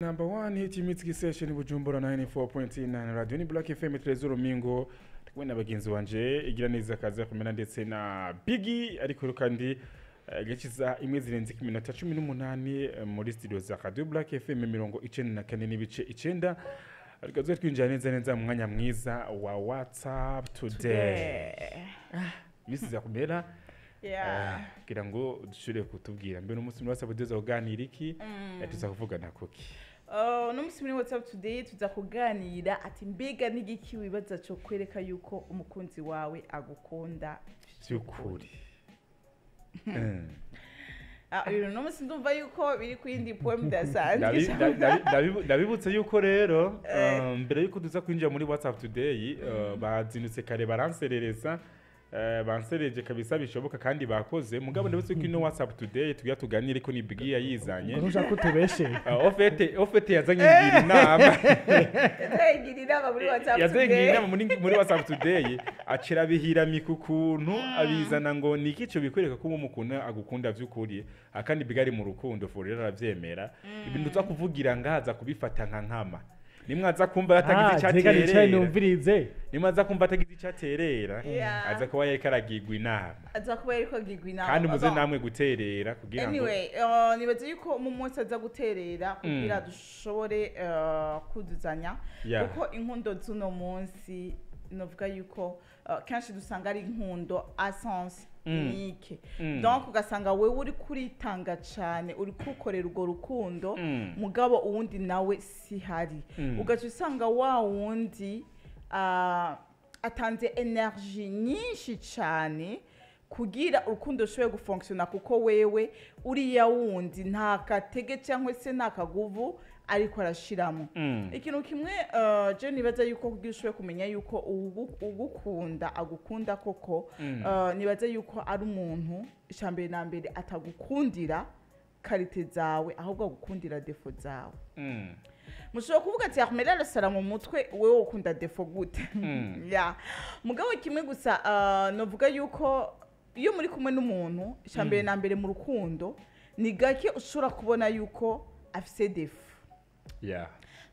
Number one hit music session Bujumbura 94.9 Radio ni Black FM. Trezor Mingo kumwe na bagenzi wanje igira neza kaza kumena ndetse na Biggie. Ariko kandi igihe imwe zirenze ku minota 18 muri studio za Radio Black FM 94.9, ariko tuze twinjira neza neza mu mwanya mwiza wa WhatsApp Today. Misi za kumera kugira ngo dushobore kutubwira mbere umunsi muri WhatsApp tuza kuganira iki, tuza kuvugana kuki? Uno munsi muri WhatsApp Today tuza kuganira ati mbega n'igiki wibaza cyo kwereka yuko umukunzi wawe agukunda? By'ukuri. Ah, uyu no munsi ndumva yuko biri ku yindi poem idasanzwe. Ndabibutse yuko rero mbere yuko tuza kwinjira muri WhatsApp Today, bazindutse kare baranserereza, bansereje kabisa bishoboka kandi bakoze. Mugabo ndabutse ko ino WhatsApp Today tugira tuganire ko ni Biggie yayizanye. Ngo ntushaka ko utubeshe. Au fait yazanye ngira inama. Yazayigira inama muri WhatsApp Yazanye ngira Today. inama muri WhatsApp Today, acira bihiramika ukuntu abizana ngo ni iki cyo bikwereka ko umukunda agukunda vy'ukuri. Akandi Biggie ari mu rukundo fo rero aravyemera. Ibintu tuza kuvugira ngaza kubifata nka nkama, nimwaza kumva atagize Ah, reka nicaye icyo aterera, numvirize. nimwaza kumva atagize icyo aterera, aza kuba yariko aragirwa inama. Aza kuba yariko agirwa inama. Kandi muze Bon. namwe guterera kugira ngo Anyway, nibaze yuko mu munsi aza guterera kugira dushobore kuzuzanya, kuko inkundo z'uno munsi novuga yuko kenshi dusanga ari inkundo à sens unique. Donc ugasanga wewe uri kuritanga cane, uri kukorera urwo rukundo, mugabo uwundi nawe si hari. Ugaca usanga wa wundi atanze énergie nyinshi cane kugira urukundo rushobore gufonctionna, kuko wewe uriya wundi nta katege cyangwa se nta kaguvu ariko arashiramo. Ikintu kimwe je nibaza yuko kugira ushobore kumenya yuko ugukunda agukunda koko, nibaza yuko ari umuntu icambere na mbere atagukundira qualité zawe, ahubwo agukundira défauts zawe. Mushobora kuvuga ati Ahmed arasara mu mutwe, wewe ukunda défaut gute? Ya, mugabo kimwe gusa, novuga yuko iyo muri kumwe n'umuntu, icambere na mbere mu rukundo ni gake ushobora kubona yuko afise défaut.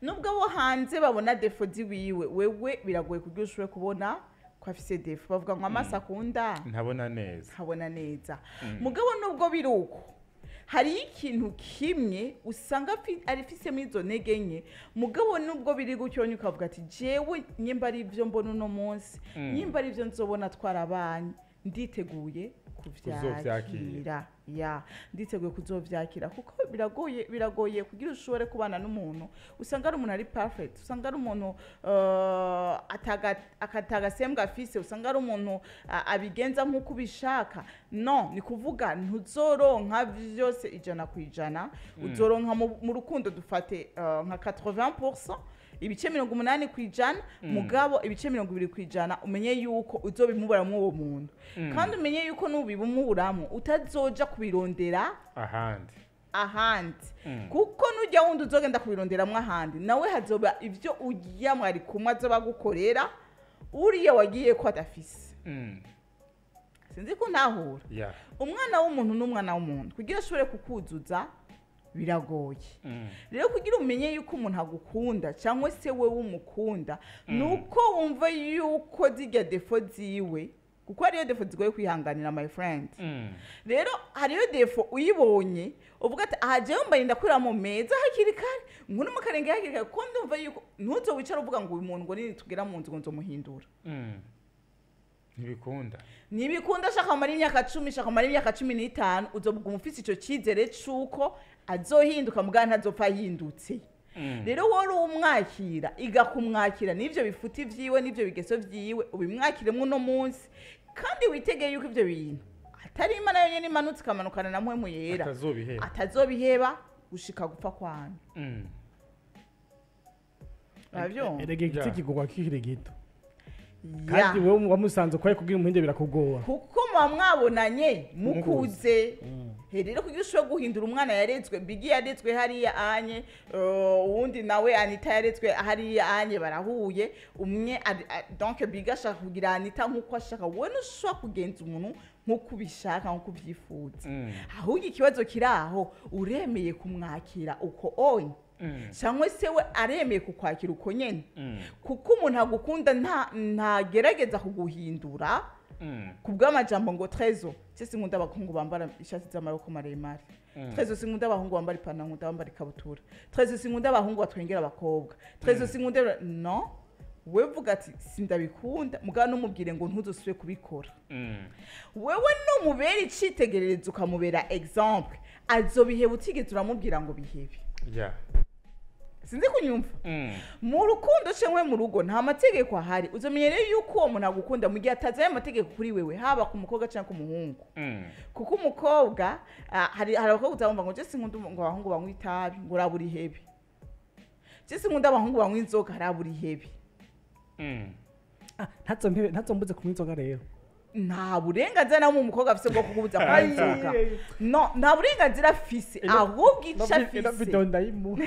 Nubwo abo hanze babona défauts ziwiwe, wewe biragoye kugira ushobore kubona ko afise défaut. Bavuga ngo amaso akunda ntabona neza. Ntabona neza. Mugabo nubwo biri uko, hariyo ikintu kimwe usanga arifisemo izo ntege nke. Mugabo nubwo biri gutyo, ukavuga ati jewe nyimba ari ibyo mbona uno munsi, nyimba ari ibyo nzobona twarabanye, nditeguye kuzovyakira. Kuvyakira. Ya, nditeguye kuzovyakira, kuko biragoye, biragoye kugira ushobore kubana n'umuntu usanga ari umuntu ari perfect, usanga ari umuntu atagasembwa afise, usanga ari umuntu abigenza nk'uko ubishaka. No ni kuvuga ntuzoronka vyose 100%. Uzoronka mu rukundo dufate nka 80%, ibice 80%. Mugabo ibice 20% umenye yuko uzobimuburamwo uwo muntu, kandi umenye yuko nubibumuburamo utazoja kubirondera ahandi. Ahandi. Kuko nujya wundi uzogenda kubironderamwo ahandi, nawe hazoba ivyo ujya mwari kumwe azoba agukorera uriya wagiye ko adafise. Sinzi ko ntahura. Umwana w'umuntu n'umwana w'umuntu kugira ashobore kukuzuza biragoye. Rero kugira umenye yuko umuntu agukunda cyangwa se wowe umukunda, ni uko wumva yuko zirya défauts ziwe, kuko hariyo défauts zigoye kwihanganira, my friend. Rero hariyo défaut uyibonye uvuga ati aha jewe mbaye ndakurira mu meza hakiri kare, nkuru mu karenge hakiri kare, kuko ndumva yuko ntuzo wicara uvuga ngo uyu muntu ngo nini tugera mu nzu ngo nzomuhindura. Ntibikunda. Ntibikunda. Ashaka kumara imyaka 10, ashaka kumara imyaka 15, uzobuguma ufise ico cizere c'uko azohinduka, mugabo ntazopfa yahindutse. Rero wowe umwakira, iga kumwakira n'ivyo bifuti vyiwe n'ivyo bigeso vyiwe, ubimwakiremo uno munsi, kandi witegeye yuko ivyo bintu atari Imana yonyene imanutse ikamanukana na Mpwemu Yera, atazobiheba. Atazobiheba gushika gupfa kwanyu. Uravyumva? Erega igiti kigurwa kikiri gito. Ya. Kandi wewe wamusanze kwaye kugira umuhinde birakugora. Kuko muba mwabonanye mukuze. He, rero kugira ushobore guhindura umwana yaretswe, Bigi yaretswe hariya anye, uwundi nawe Anita yaretswe hariya anye, barahuye umwe donc Bigi ashaka kugira Anita nk'uko ashaka. Wowe ntushobora kugenza umuntu nk'uko ubishaka, nk'uko ubyifuza. Ahubwo ikibazo kiri aho, uremeye kumwakira uko onye? Cyangwa se we aremeye kukwakira uko nyene, kuko umuntu agukunda ntagerageza kuguhindura ku bw'amajambo ngo Trezo se sinkunda abahungu bambara ishati z'amaboko maremare, Trezo sinkunda abahungu bambara ipantaro, nkunda bambara ikabutura, Trezo sinkunda abahungu batwengera abakobwa, Trezo sinkunda. No we vuga ati sindabikunda, mugabo numubwire ngo ntuzosubire kubikora. Wewe numubera icitegererezo, ukamubera exemple, azobiheba utigeze uramubwira ngo bihebe. Sinzi kunyumva. Mu rukundo cyangwa mu rugo nta mategeko ahari. Uzamenye rero yuko uwo muntu agukunda mu gihe atazanye amategeko kuri wewe, haba ku mukobwa cyangwa ku muhungu. Kuko umukobwa, hari abakobwa uzabumva ngo je sinkunda ngo abahungu banywa itabi, ngo urabura ihebe, je sinkunda abahungu banywa inzoga, arabura ihebe. Ntazo ntazombuze kunywa inzoga rero. Nta burenganzira na bumwe umukobwa afise bwo kukubuza kunywa inzoga. No, nta burenganzira afise, ahubwo ico Ino afise video ndayimuha.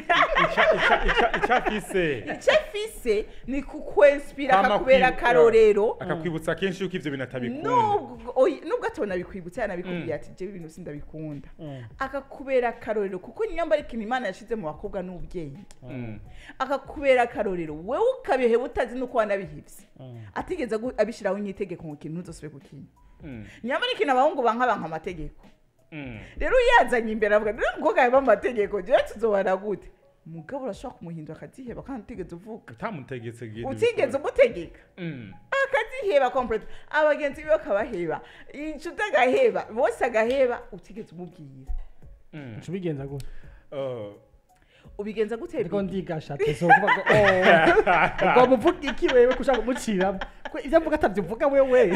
Icafise icyo afise ni kukwinspira, akakubera akarorero, akakwibutsa kenshi yuko ivyo bintu atabikunda. Nubwo atabona bikwibutsa, yanabikubwiye ati jewe ibintu sindabikunda, akakubera akarorero, kuko nyamba ikintu Imana yashize mu bakobwa n'ubwenge. Akakubera akarorero, wewe ukabiheba utazi nuko wanabihevye, atigeze abishiraho nk'itegeko ngo ikintu ntuzosubire kukinywa. Nyamara ikintu abahungu banka amategeko. Rero uyazanye imbere avuga rero umukobwa yaba amategeko, jewe tuzobana gute? Mugabo urashobora kumuhindura akaziheba kandi utigeze uvuga, utamutegetse genda. Utigeze umutegeka, akaziheba complete, abagenzi biwe akabaheba, inshuti agaheba, bose agaheba, utigeze umubwira. Uca ubigenza gute? Ubigenza gute? Ndiko ndigasha Trezo kuvuga ngo oh ubwo muvuga iki wewe ko ushaka kumuciramo ko ivyo avuga atavyo wewe?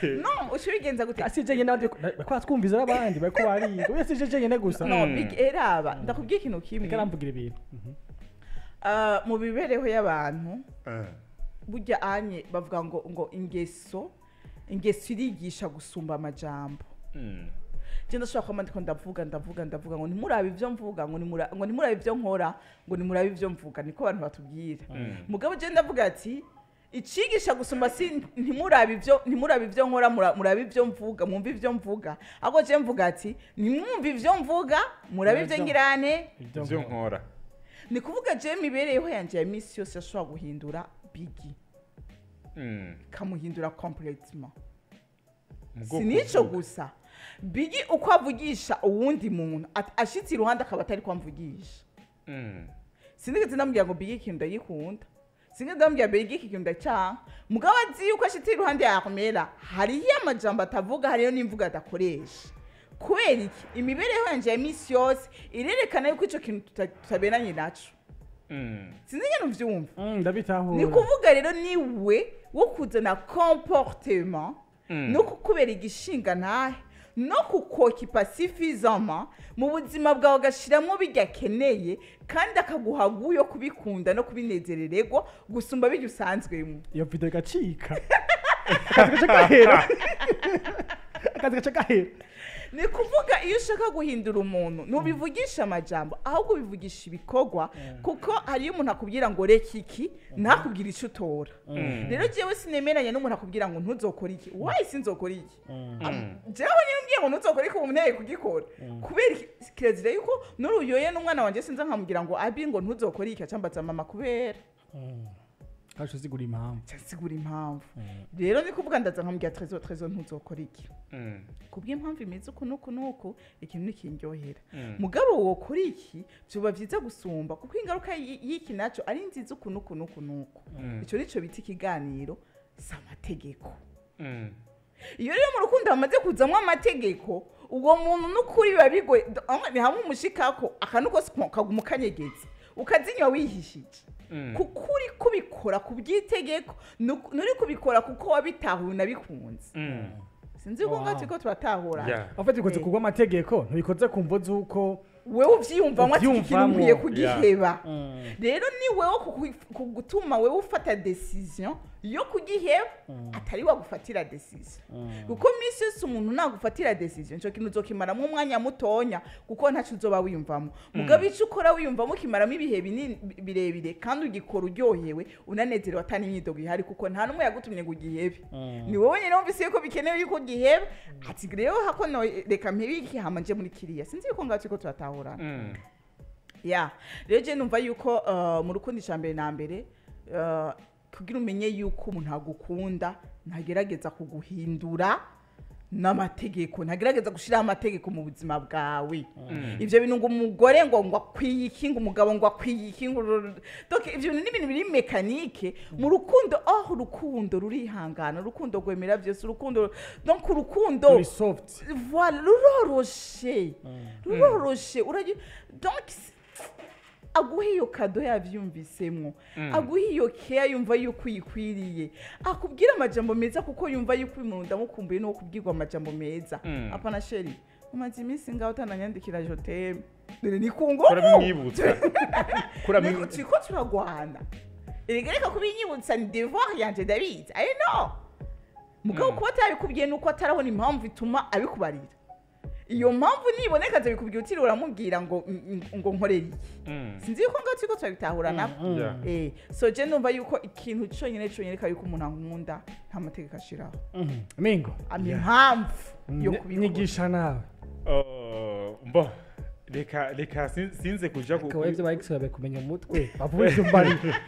No, uca ubigenza gute? Si je nyene, abandi bariko baratwumviza n'abandi bariko bariga, oya, si je jenyene gusa. No big eraba, ndakubwiye ikintu kimwe. Reka aramvugira ibintu. Mu mibereho y'abantu burya anye bavuga ngo ingeso irigisha gusumba amajambo. Je ndashobora kuba ndiko ndavuga ngo ntimurabe ivyo mvuga, ngo ntimurabe ivyo nkora, ngo nimurabe ivyo mvuga, niko abantu batubwira. Mugabo je ndavuga ati icigisha gusumba si ntimurabe ivyo nkora, murabe ivyo mvuga, mwumve ivyo mvuga. Ahubwo je mvuga ati nimwumve ivyo mvuga, murabe ivyo ngirane, ivyo nkora. Ni kuvuga je mibereho yanje ya misi yose yashobora guhindura Bigi, ikamuhindura complètement. Mu bwoko Si nico bw'ubu. gusa, Bigi uko avugisha uwundi muntu ashitse iruhande akaba atari ko amvugisha. Sinigeze ndamubwira ngo Bigi ikintu ndagikunda, sinigeze ndamubwira Bigi iki kintu ndacyanka, mugabo azi yuko ashitse iruhande yakomera hariyo amajambo atavuga, hariyo n'imvugo adakoresha. Kubera iki? Imibereho yanje ya misi yose irerekana yuko ico kintu tutaberanye naco. Sinzi ingene uvyumva. Ndabitahura. Ni kuvuga rero niwe wo kuzana comportement no kukubera igishinga ntahe no kukokipa suffisamment mu buzima bwawe, agashyiramo bijya akeneye kandi akaguha yo kubikunda no kubinezerererwa gusumba bijya usanzwemo. Iyo video igacika, akazi gaca gahera, akazi gaca gahera. Ni kuvuga iyo ushaka guhindura umuntu ntubivugisha amajambo, ahubwo ubivugisha ibikorwa, kuko hariyo umuntu akubwira ngo reka iki, ntakubwira icyo utora. Rero jewe sinemeranya n'umuntu akubwira ngo ntuzokore iki. Wayi sinzokora iki? Jewe niyo mbwiye ngo ntuzokore iki, ubu nteye kugikora. Kubera iki? Kirazira yuko n'uruyoye n'umwana wanjye sinza nkamubwira ngo abi ngo ntuzokore iki, acambaza mama kubera. Kaje usigura impamvu. Nsigura impamvu. Rero ni kuvuga ndaza nkamubwira Trezo, Trezo ntuzokora iki kubw'impamvu imeze uku n'uku n'uku, ikintu ntikindyohera. Mugabo wokora iki byoba byiza gusumba, kuko ingaruka y'iki nacyo ari nziza uku n'uku n'uku n'uku. Icyo nicyo bita ikiganiro, si amategeko. Iyo rero mu rukundo hamaze kuzamo amategeko, uwo muntu n'ukuri biba bigoye. Ni hamwe umushikako akantu kose kaguma ukanyegetse, ukazinywa wihishije, kuko uri kubikora ku by'itegeko, nturi kubikora kuko wabitahuye unabikunze. Sinzi ko ngaho turiko turatahura. En fait bikoze kubwa amategeko, ntibikoze ku mvo z'uko Wewe uvyiyumvamo ati iki kintu uvyiyumvamwo. nkwiye kugiheba. Rero ni wewe kugutuma wewe ufata décision yo kugiheba, atari wagufatira décision, kuko minsi yose umuntu nagufatira décision, ico kintu uzokimaramwo umwanya mutonya, kuko ntaco uzoba wiyumvamo. Mugabo ico ukora wiyumvamo ukimaramo ibihe binini birebire, kandi ugikora uryohewe, unanezerewe, atari imyidogo ihari, kuko nta n'umwe yagutumye ngo ugihebe, ni wowe nyine wumvise yuko bikenewe yuko ugiheba, ati rero hako no reka mpebe iki hama nje muri kiriya. Sinzi yuko ngaho turiko turatahurana. Ya, rero je numva yuko mu rukundo, icya mbere na mbere, kugira umenye yuko umuntu agukunda, ntagerageza kuguhindura n'amategeko, ntagerageza gushyiraho amategeko mu buzima bwawe. Ibyo bintu ngo umugore ngo akwiye iki, ngo umugabo ngo akwiye iki, ngo donc ibyo bintu ni ibintu biri mécanique mu rukundo. Oh, urukundo rurihangana, urukundo rwemera byose, urukundo, donc urukundo Ruri soft. Voilà, ruroroshe, ruroroshe. Donc aguha iyo cadeau yavyumvisemwo, aguha iyo keya yumva yuko uyikwiriye, akubwira amajambo meza kuko yumva yuko uyu muntu ndamukumbuye nuwo kubwirwa amajambo meza. Apana chéri, umaze iminsi ngaho utananyandikira je t'aime, dore ni ku ngufu. Kurabimwibutsa. Turiko turagwana, erega reka kubinyibutsa, ni devoir yanje, ndabizi, I know. Mugabo kuba atabikubwiye nuko atarabona impamvu ituma abikubarira. Iyo mpamvu niboneka azabikubwira utiriwe uramubwira ngo nkorere iki. Sinzi yuko ngaho turiko turabitahura nabo. So je numva yuko ikintu conyene conyereka yuko umuntu ankunda, nta mategeko ashiraho. Mingo. Ama impamvu yo kubikora. Nyigisha nawe. Oh, mbo reka sinze kuja Akaba ivyo ba ex bawe kumenya umutwe bavuga ivyo mbarira.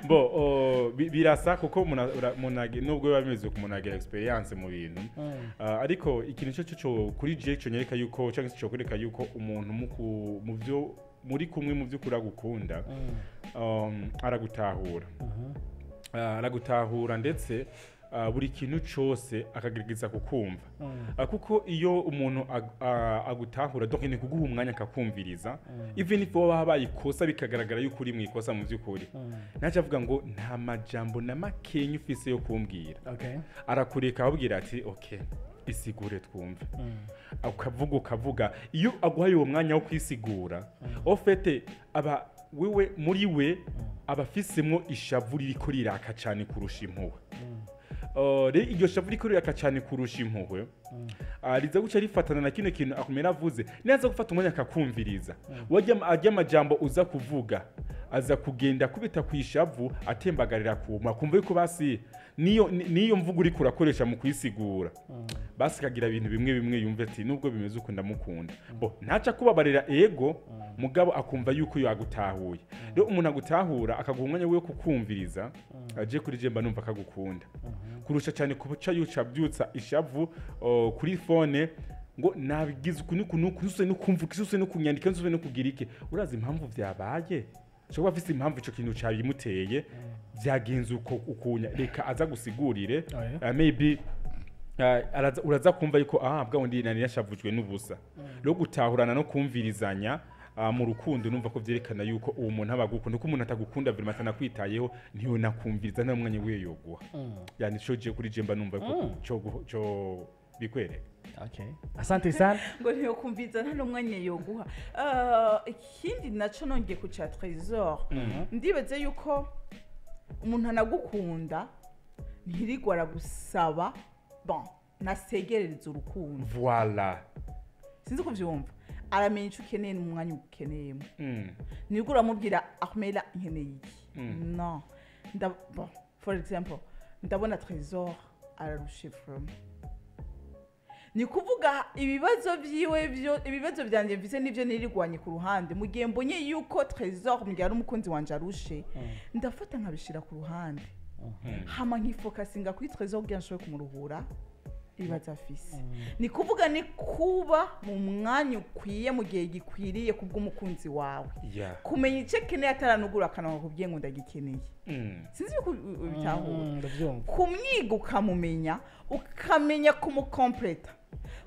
Bo oh, birasa kuko nubwo biba bimeze uko, umuntu agira experience mu bintu. Ariko ikintu cyo kuri je cyo nyereka yuko cyangwa se cyo kwereka yuko umuntu mu byo muri kumwe mu by'ukuri agukunda, aragutahura. Aragutahura ndetse buri kintu cyose akagerageza kukumva. Kuko iyo umuntu agutahura, donc ni kuguha umwanya akakumviriza, even if wowe habaye ikosa bikagaragara yuko uri mu ikosa mu by'ukuri, ntacyo avuga ngo nta majambo na makenya ufise yo kumbwira. Arakureka, akabwira ati: "Okay, isigure twumve." Ukavuga, ukavuga. Iyo aguhaye uwo mwanya wo kwisigura, au fait aba wewe muri we aba afisemwo ishavu ririko riraka cyane kurusha impuhwe. Rero iryo shavu ririko riraka cyane kurusha impuhwe, riza guca rifatana na kino kintu akumera avuze neza, gufata umwanya akakumviriza. Wajya ajya amajambo uza kuvuga aza kugenda akubita ku ishavu, atembagarira kuma kumva yuko basi niyo mvugo uriko urakoresha mu kwisigura, basi kagira ibintu bimwe bimwe yumve ati: "Nubwo bimeze uko ndamukunda." Bo ntaca kubabarira ego, mugabo akumva yuko yagutahuye. Rero umuntu agutahura, akaguha umwanya we wo kukumviriza, aje kuri je mba numva akagukunda kurusha cyane kuca yuca byutsa ishavu kuri phone ngo nabigize uku nuku nuku, nusubire no kumva, nusubire no kunyandika, nusubire no kugira iki. Urazi impamvu vyabaye? Ushobora kuba afise impamvu ico kintu cabimuteye, vyagenze uko ukunya, reka aza gusigurire. Oh, yeah. Maybe uraza kumva yuko bwa wundi nari yashavujwe n'ubusa. Rero gutahurana no kumvirizanya mu rukundo, numva ko vyerekana yuko uwo muntu aba agukunda, kuko umuntu atagukunda vraiment, atanakwitayeho, ntiyonakumviriza, nta mwanya wiwe yoguha. Yani co je kuri je mba numva ko co bikwereka. Okay. Asante sana. Ngo ntiyokumviza, nta n'umwanya yoguha. Ikindi naco nongeye ku ca Trésor, ndibaze yuko umuntu anagukunda ntirigwa aragusaba, bon, nasegerereza urukundo. Voilà. Sinzi kuvyumva, aramenya ico ukeneye n'umwanya ukeneyemo. Nibwo uramubwira: "Ahmela, nkeneye iki." No bon, for example, ndabona Trésor ararushe from, ni kuvuga ibibazo byiwe byo, ibibazo byanjye mvise nibyo nirirwanye ku ruhande. Mu gihe mbonye yuko Trésor, mu gihe ari umukunzi wanje, arushe, ndafata nkabishira ku ruhande, hama nkifokasinga kuri Trésor kugira nshobore kumuruhura ibibazo afise. Ni kuvuga ni kuba mu mwanya ukwiye mu gihe gikwiriye kubw'umukunzi wawe, kumenya icyo akeneye ataranugura akanwa akubwiye ngo ndagikeneye. Sinzi yuko ubitahura. Ndabyumva. Kumwiga, ukamumenya, ukamenya kumukompleta,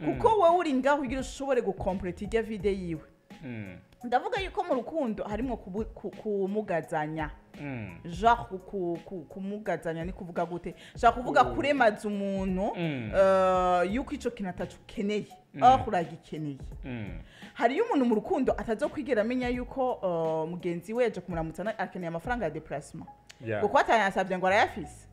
kuko wowe uri ngaho kugira ushobore gukompleta irya vide yiwe. Ndavuga yuko mu rukundo harimo kumugazanya, genre kumugazanya ni kuvuga gute? Shaka kuvuga kuremaza umuntu yuko ico kintu ataco ukeneye, aho uragikeneye. Hariyo umuntu mu rukundo atazokwigera amenya yuko mugenzi we yaje kumuramutsa akeneye amafaranga ya déplacement, kuko atayasabye ngo arayafise.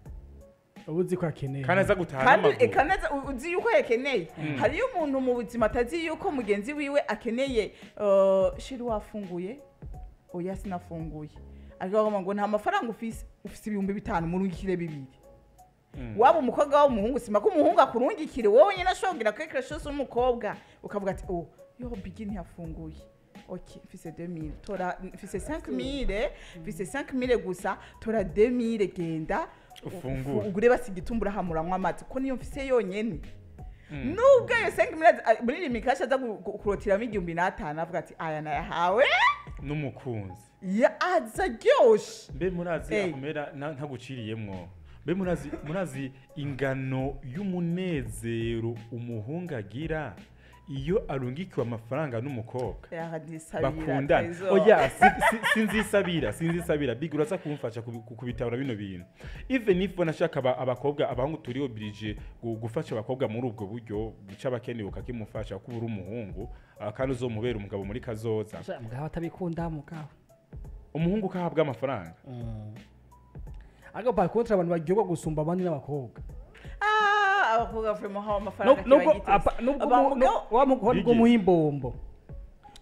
Uba uzi ko akeneye. Kandi aza gutaha kandi n'amaguru. Eka neza, uzi yuko yakeneye. Hariyo umuntu mu buzima atazi yuko mugenzi wiwe akeneye chéri, wafunguye? Oya, sinafunguye. Ariko ngo nta mafaranga ufise, ufise 5000, murungikire 2. Waba umukobwa, waba umuhungu, sima ko umuhungu akurungikire, wowe nyine ashobora kugira quelque chose w'umukobwa ukavuga ati: "Oh yo, bigi ntiyafunguye." Ok, mfise 2000, tora, mfise 5000, mfise 5000 gusa, tora 2000, genda Ufungure. Ugure basi igitumbura, hamuranywa amazi, ko niyo mfise yonyene. Nubwo ayo 5000 muri Lumicash aza kurotiramo 1005, avuga ati aya nayahawe n'umukunzi. Ya, aza aryoshe. Mbe murazi Eh. akumera ntaguciriyemwo, mbe murazi ingano y'umunezero umuhungu agira iyo arungikiwe amafaranga n'umukobwa Yaradisabira, bakundana? Trésor. Oya, sinzisabira. Big, uraza kumfasha kubitabura bino bintu. Even if banashaka abakobwa, abahungu turi obligé gufasha abakobwa muri ubwo buryo, buca abakeneye ukakimufasha kuko uri umuhungu, kandi uzomubera umugabo muri kazoza. Sha, mugabo atabikunda mugabo. Umuhungu ukahabwa amafaranga. Ariko par contre abantu baryoherwa gusumba abandi n'abakobwa. Ah, abakobwa vraiment hawa amafaranga Nubwo kibagiteze. nubwo Mugabo- wa mukobwa Bigi. muha imbombo,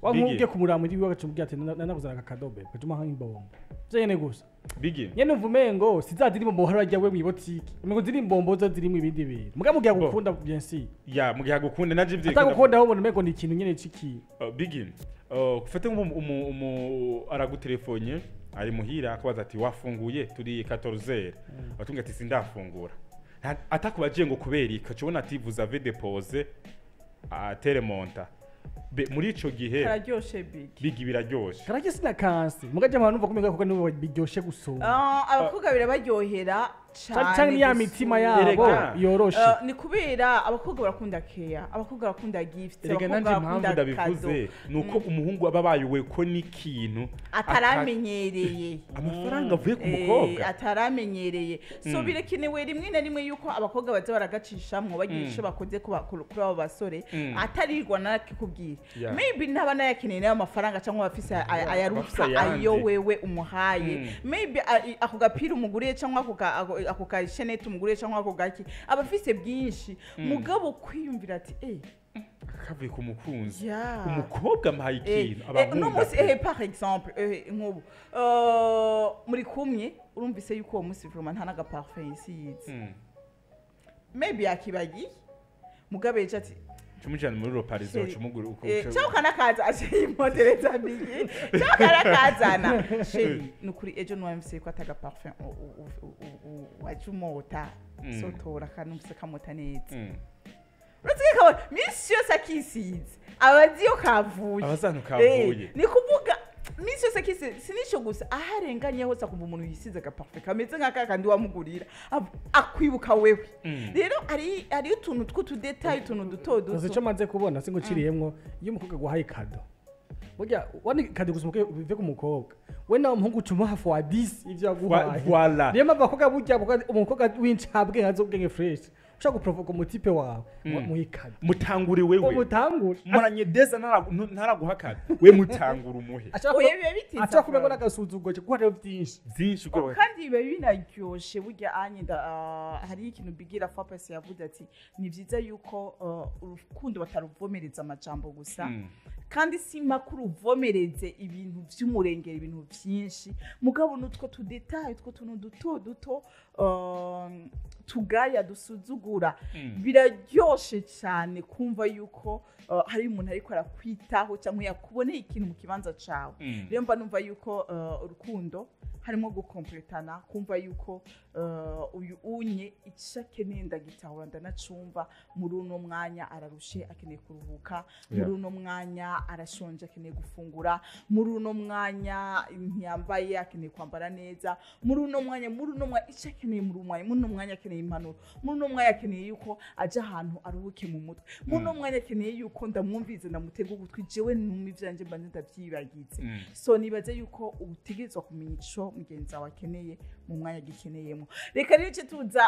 wa Bigi. nk'ugiye kumuraba muri wiwe agacumubwira ati nanakuzana aka kadobe, ukajya umuha imbombo vyonyene gusa. Bigi. Nyene umva umengo si za ziri imbombo hariya we mw'ibotike, umengo ziri imbombo zo zirimwo ibindi bintu, mugabo mugihe Bo. agukunda, bien sûr. Ya, mugihe agukunda naje ivyo. Atagukunda ahubwo umengo ni ikintu nyene ciki. Bigi, ufate nk'umu aragutelefone ari muhira, akabaza ati wafunguye, turi 14h, batunga ati sindafungura. Atakubagiye ngo kubera iki, ukabona ati vous avez déposé à tel montant. Be muri ico gihe Kararyoshe, Big. Bigi, biraryoshe. Kararyo sinakansi, mugaje abantu numva kumenga kuko nibo biryoshe gusumba. Ah, abakobwa birabaryohera Canke cane ya mitima gusumba. yabo Erega. yoroshe. Ni kubera abakobwa barakunda care, abakobwa barakunda gift, Erega abakobwa nanje impamvu barakunda ndabivuze cadeau. nuko umuhungu aba abayewe ko n'ikintu ataramenyereye. Amafaranga avuye ku mukobwa. Ataramenyereye, so birakenewe rimwe na rimwe yuko abakobwa baza baragacishamwo bagira ico bakoze kuri abo basore atarirwa narakikubwira. Maybe ntaba nayakeneye nayo mafaranga, cyangwa abafise ayaruta Abafise ayandi. ayo wewe umuhaye. Maybe ako gapira umuguriye, cyangwa ako ka chaînette umuguriye, cyangwa ako gaki, abafise byinshi, mugabo kwiyumvira ati kavuye ku mukunzi, umukobwa amuhaye ikintu, uno abankunda. Munsi par exemple, nk'ubu muri kumwe, urumvise yuko uwo munsi vraiment nta n'agaparfum yisize. Maybe yakibagiye, mugabo ejo ati cumujana muri roparizo. Chéri, Cumugura uko cyangwa ukanakaza imodereza bigi, cyangwa ukanakazana chéri, ni ukuri ejo nuwamvise ko ataga parfum waje umota. Sotora kanumvise kamota neza. Uretse ko kabona minsi yose akisize, aba azi iyo kavuye. Abazantu kavuye. Ni kuvuga minsi yose akisize, si n'icyo gusa, aho arenganye hose akumva umuntu yisize agaparfum kameze nk'aka kandi wamugurira, akwibuka wewe. Rero hari utuntu tw'utudétails, utuntu duto Gusa duto. icyo maze kubona, singuciriyemwo, iyo umukobwa aguhaye cadeau, burya wani cadeau gusa bive ku mukobwa, we nawe umuhungu uca umuha fois 10 ivyo yaguhaye. Voilà. Niyo mpamvu abakobwa burya umukobwa w'incabwe nkazo ubwenge fresh, ushaka guprovoka umutipe wawe, muhe cadeau. Mutangure wewe. Umutangure. Muranye deza ntaraguha cadeau, we mutangura umuhe. Oya, biba bitinze. Ashaka kumenya n'agasuzuguro kuko hariho byinshi. Byinshi uko Kandi biba binaryoshe burya anye hariho ikintu bigira fapesi yavuze ati ni byiza yuko urukundo bataruvomereza amajambo gusa, kandi si mpaka uruvomereze ibintu by'umurengera, ibintu byinshi, mugabo n'utwo tudétails, utwo tuntu duto duto tugaya dusuzugura, biraryoshe cyane kumva yuko hari umuntu ariko arakwitaho cyangwa yakuboneye ikintu mu kibanza cawe. Rero mba numva yuko urukundo harimo gukompletana, kumva yuko uyu unye icyo akeneye ndagitahura, ndanacumva. Muri uno mwanya ararushe, akeneye kuruhuka. Muri uno mwanya arashonje, akeneye gufungura. Muri uno mwanya ntiyambaye, akeneye kwambara neza. Muri uno mwanya icyo akeneye, muri uno mwanya akeneye impanuro, muri uno mwanya akeneye yuko aja ahantu aruhuke mu mutwe, muri uno mwanya akeneye yuko ndamwumviriza, ndamutega ugutwi, jewe numva ivyanjye mbanze ndavyibagize. So nibaze yuko utegerezwa kumenya ico mugenzi wawe akeneye mu mwanya agikeneyemo. Reka rero ice tuza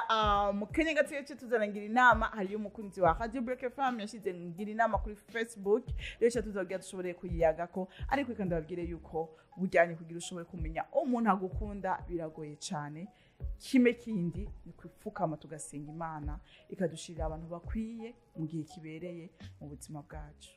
mu kanya gato, ice tuzana ngira inama. Hariyo umukunzi wa Radio Break FM yashize ngira inama kuri Facebook, rero ice tuza kugira dushobore kuyiyagako. Ariko reka ndababwire yuko bujyanye kugira ushobore kumenya umuntu agukunda biragoye cyane. Kimwe kindi ni kwipfukama tugasenga Imana ikadushirira abantu bakwiye mu gihe kibereye mu buzima bwacu.